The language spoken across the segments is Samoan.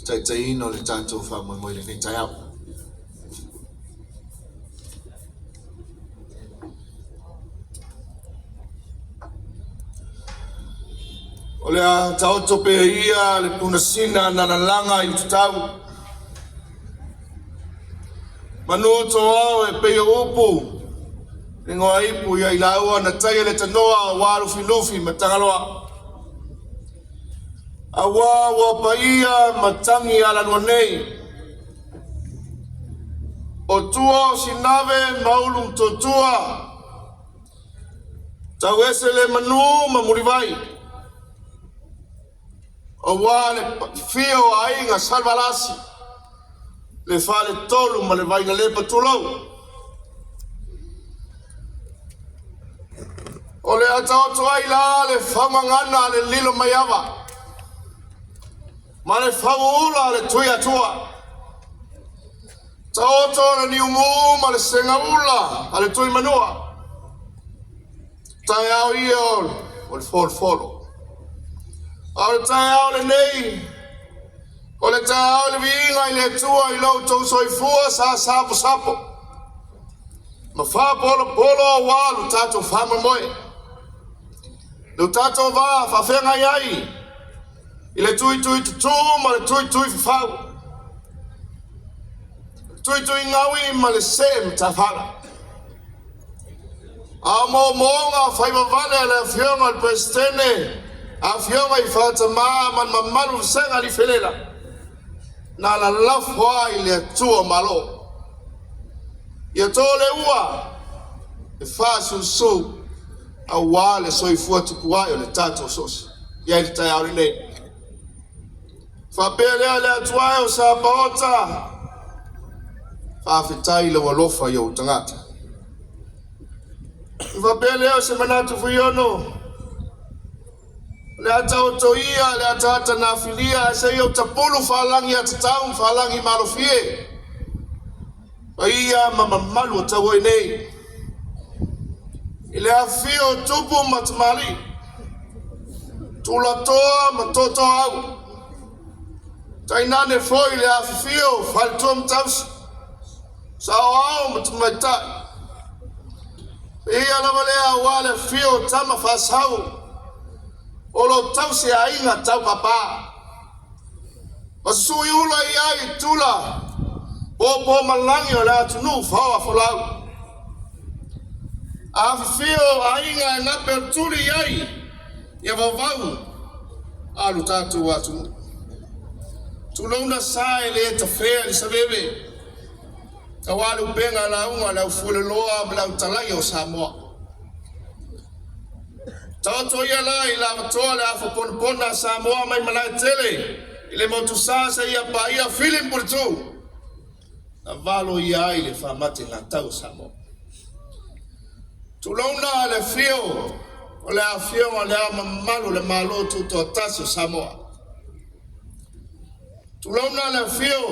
taitaiina o le tatou faamoemoe i lenei taeao. O le a taoto pea ia le punasina na lalaga i utatau. Manu o toao e pei o upu, le ipu ia i laua na taia le tanoa aua Lufilufi ma Tagaloa. Aua ua paia matagi alalua nei. O tua o Sinave ma Ulumotootua, tauese le manu ma Mulivai, aua le fia o aiga Salevalasi, le Faletolu ma le Vainalepa, tulou. O le a taoto ai la le faumagana a le Lilomaiava ma le fauula a le Tuiatua. Taoto le niumu ma le segaula a le Tuimanua. Taeao ia o le folofolo. A o le taeao lenei, o le taeao le viiga i le Atua i lo outou soifua sa saposapo ma faapolopolo aua lo tatou faamoemoe. Lo tatou va faafeagai ai i le tuitui tutū ma le tuitui fafau, tuitui gaui ma le see matafala. A o moomooga faivavale a le Afioga i le Peresetene, Afioga i Faatama ma le mamalu o Vasega Alifelela, na lalafo ai le Atua o Malo. Ia to le ua e faasusu aua le soifua tupuai o le tatou sosi. I ai le taeao lenei. Faapea lea le Atua e o Sapaota, faafetai lau alofa i ou tagata. Faapea lea o se manatu Fuiono, o le a taoto ia le ataata nafilia ae se i ou tapulu faalagi atatau ma faalagi malofie. Paia ma mamalu o tauoi nei. I le afifio o tupu ma tamalii, tulatoa ma totoau, tainane foi le afifio o faletua ma tausi, saoao ma tamaitai. Paia lava lea aua le afifio o tama faasau o lo tausi aiga taupapa. Ma susui ula i ai i tula popo malagi o le atunuu faoa folau. Afifio aiga e gape o tuli i ai ia vaovau a lo tatou atunuu. Tulouna sa e le tafea le saveve, aua le upega lauga le aufueloloa ma le autalaia o Samoa. Taoto ia la i lavatoa le afa ponapona a Samoa mai Malaetele i le motusa seia paia Fili ma Puletu, na valo ia ai le faamate gatau o Samoa. Tulouna le afio o le afioga o le Ao Mamalu o le Malo Tutoatasi o Samoa. Tulouna le afio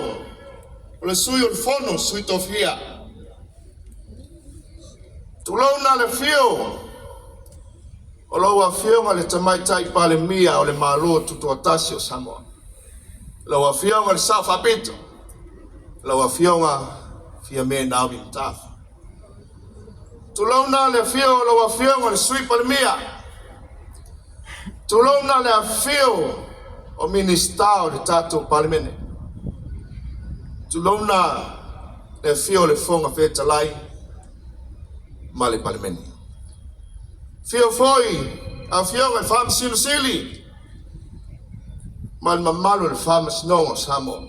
o le Sui o le Fono, Sui Tofia. Tulouna le afio o lau afioga le Tamaitai Palemia o le Malo Tutoatasi o Samoa. Lau afioga le Sao Faapito, lau afioga Fiame Naomi Mataafa. Tulouna le afio o lau afioga le Sui Palemia. Tulouna le afio o Minisita o le tatou Palemene. Tulouna le afio o le Fofoga Fetalai ma le Palemene. Afio foi afioga i Faamasino Sili ma le mamalu o le Faamasinoga o Samoa.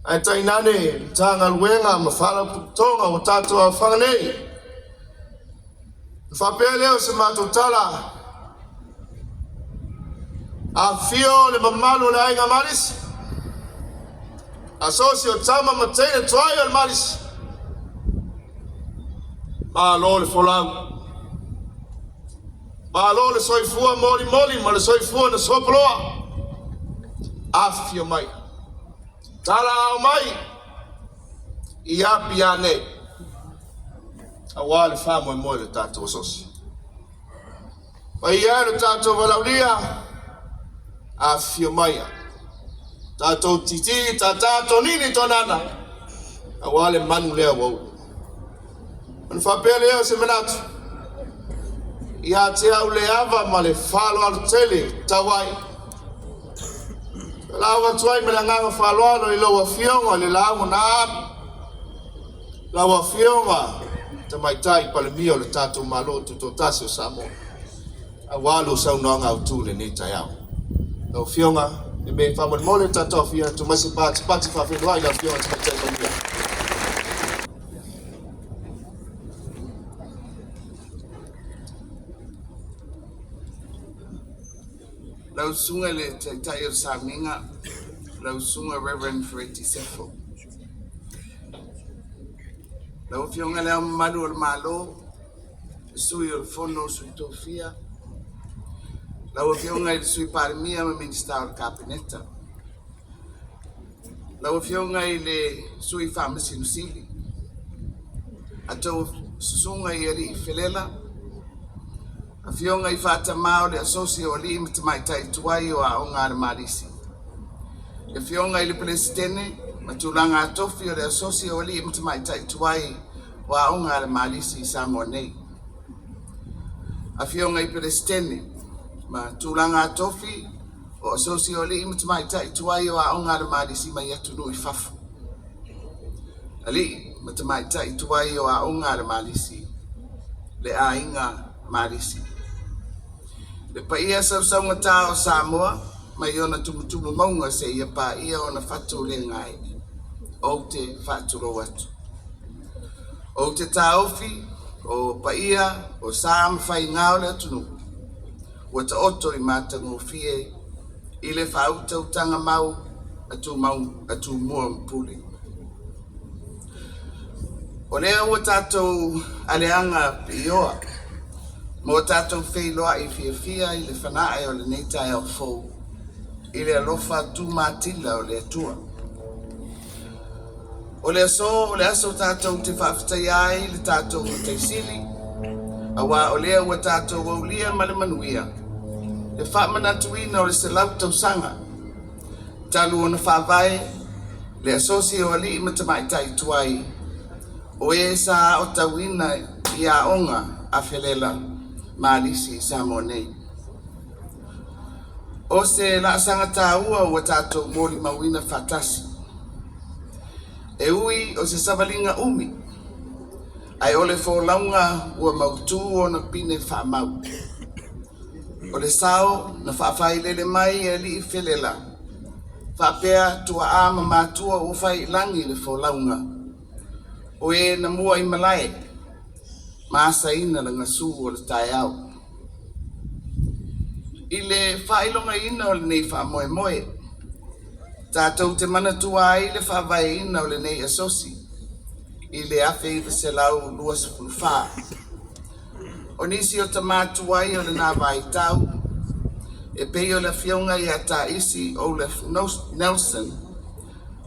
Ae tainane Matagaluega ma Faalapotopotoga ua tatou aofaga nei. Faapea lea o se matou tala, afifio le mamalu o le aiga Malisi, asosi o tama ma teine tuai o le Malisi, malo le folau, malo le soifua molimoli ma le soifua na sopoloa, afifio mai, tala ao mai, i Apia nei. Aua le faamoemoe o le tatou asosi. Paia e lo tatou valaaulia, afifio maia. Tatou titi tata tonini tonana aua le manu lea ua ulu. Ona faapea lea o se manatu, ia te au le ava ma le faaaloalo tele tau ai. Lauga atu ai ma le agaga faaaloalo i lau Afioga i le Laau na Amio, lau Afioga Tamaitai Palemia o le tatou Malo Tutoatasi o Samoa, aua lou saunoaga autu i lenei taeao. Lau Afioga, e me faamolemole tatou afio atu mai se patipati faafeiloai i le Afioga Tamaitai Palemia. Lau Susuga i le Taitai o le Samiga, lau Susuga Reverend Fereti Sefo. Lau Afioga i Le Ao Mamalu o le Malo, le Sui o le Fono o Sui Tofia, lau Afioga i le Sui Palemia ma Minisita o le Kapeneta, lau Afioga i le Sui Faamasino Sili, a outou susuga i alii felela, afioga i faatama o le Asosi o Alii ma Tamaitai Tuai o Aoga a le Malisi, le Afioga i le Peresetene ma tulaga tofi o le Asosi o Alii ma Tamaitai Tuai o Aoga a le Malisi i Samoa nei. Afioga i Peresetene ma tulaga tofi o Asosi o Alii ma Tamaitai Tuai o Aoga a le Malisi mai atunuu i fafo. Alii ma Tamaitai Tuai o Aoga a le Malisi, le Aiga Malisi. Le paia sausaugata o Samoa mai ona tumutumu mauga seia paia ona fatu le gae, ou te faatulou atu. Ou te taofi o paia o sa ma faiga o le atunuu ua taoto i matagofie i le faautautaga mau a Tumua ma Pule. O lea ua tatou aleaga piioa ma ua tatou feiloai fiafia i le fanae o lenei taeao fou i le alofa tumatila o le Atua. O le aso o le aso tatou te faafetaia ai le tatou Matai Sili, aua o lea ua tatou aulia ma le manuia le faamanatuina o le 100 tausaga talu ona faavae le Asosi o Alii ma Tamaitai Tuai o e sa aotauina i aoga a Felela Malisi i Samoa nei. O se laasaga taua ua tatou molimauina faatasi. E ui o se savaliga umi, ae o le folauga ua mautu ona pine faamau. O le sao na faafailele mai e alii felela, faapea tuaa ma matua ua fai i lagi le folauga, o e na mua i malae, ma asaina le gasu o le taeao. I le faailogaina o lenei faamoemoe, tatou te manatua ai le faavaeina o lenei asosi i le 1924. O nisi o tamā tuai o lena vaitau, e pei o le Afioga ia Taisi Olaf Nelson,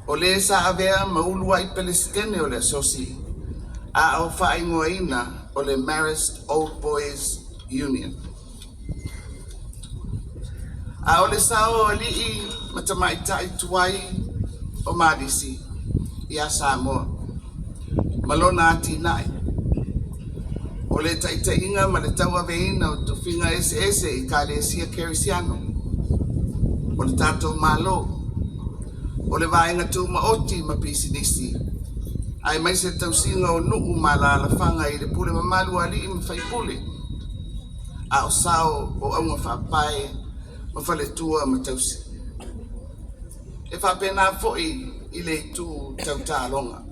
o le sa avea ma uluai Peresetene o le Asosi, a o faaigoaina o le Marist Old Boys Union. A o le sao o alii ma tamaitai tuai o Malisi ia Samoa ma lona atinae, o le taitaiga ma le tauaveina o tofiga eseese i Ekalesia Kerisiano, o le tatou Malo, o le vaega tumaoti ma pisinisi, aemaise le tausiga o nuu ma alaalafaga i le pule mamalu a alii ma faipule, a o sao o auga faapae ma faletua ma tausi. E faapena foi i le itu tau taaloga.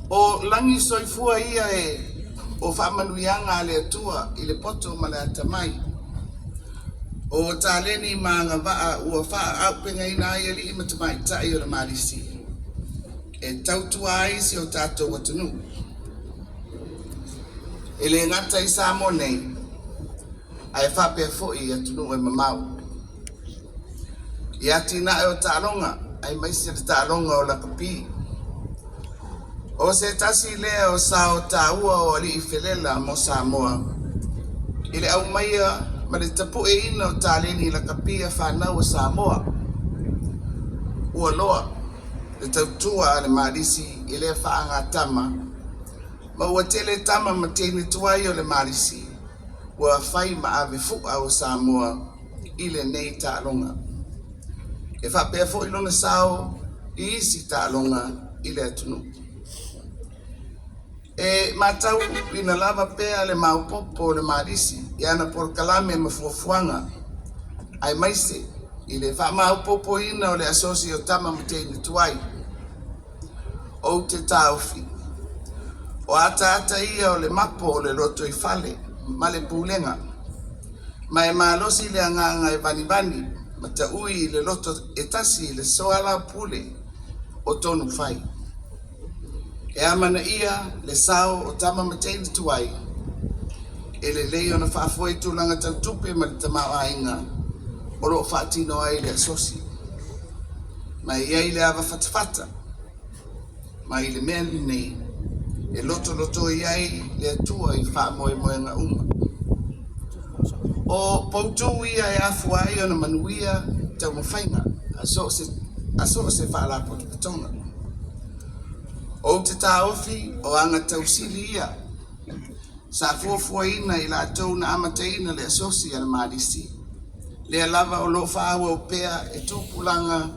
O lagi soifua ia e o faamanuiaga a le Atua i le poto ma le atamai. O taleni ma agavaa ua faaaupegaina ai alii ma tamaitai o le Malisi e tautua ai si o tatou atunuu. E le gata i Samoa nei, ae faapea foi i atunuu e mamao. I atinae o taaloga, aemaise le taaloga o lakapi. O se tasi lea o sao taua o alii felela mo Samoa i le aumaia ma le tapueina o taleni lakapi a fanau a Samoa. Ua loa le tautua a le Malisi i lea faagatama, ma ua tele tama ma teine tuai o le Malisi ua fai ma ave fu'a o Samoa i lenei taaloga. E faapea foi lona sao i isi taaloga i le atunuu. E matauina lava pea le maopoopo o le Malisi i ana polokalame ma fuafuaga, aemaise i le faamaopoopoina o le asosi o tama ma teine tuai. Ou te taofi, o ataata ia o le mapo o le lotoifale ma le pulega, ma e malosi le agaga e vanivani ma taui i le loto e tasi i le soalaupule o tonu fai. E amanaia le sao o tama ma teine tuai, e lelei ona faafoe tulaga tau tupe ma le tamaoaiga o lo o faatino ai le asosi. Ma e i ai le ava fatafata, ma i le mea lenei e lotolotoi ai le Atua i faamoemoega uma. O poutu ia e afua ai ona manuia taumafaiga a so o se faalapotopotoga. Ou te taofi o aga tausili ia sa fuafuaina i latou na amataina le asosi a le Malisi, lea lava o lo o faaauau pea e tupulaga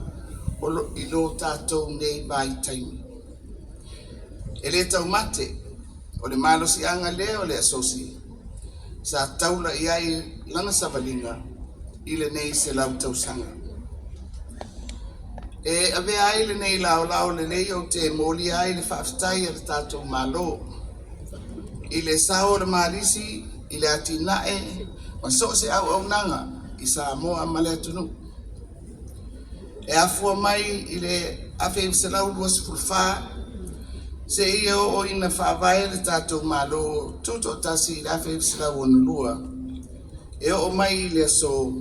i lo tatou nei vaitaimi. E le taumate o le malosiaga lea o le asosi sa taula i ai lana savaliga i lenei 100 tausaga. E avea ai lenei laolao lelei ou te molia ai le faafetai a le tatou Malo i le sao o le Malisi i le atinae ma so o se auaunaga i Samoa ma le atunuu. E afua mai i le 1924 seia oo ina faavae le tatou Malo Tutoatasi i le 1962, e oo mai i le aso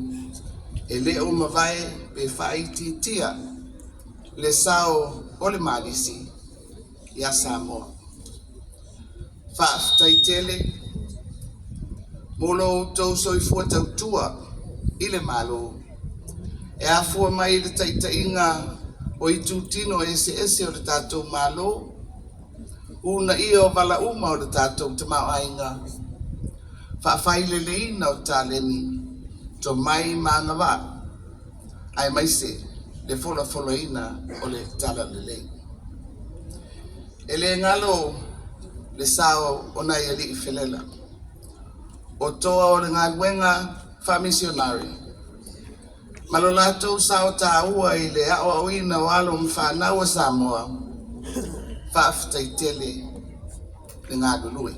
e le o mavae pe faaitiitia le sao o le Malisi ia Samoa. Faafetai tele mo lo outou soifua tautua i le Malo e afua mai i le taitaiga o itutino eseese o le tatou Malo, uunaia o vala uma o le tatou tamaoaiga, faafaileleina o taleni, tomai ma agavaa, aemaise le folafolaina o le talalelei. E le galo le sao o nai alii felela, o toa o le galuega faamisionare, ma lo latou sao taua i le aoaoina o alo ma fanau a Samoa, faafetai tele le galulue.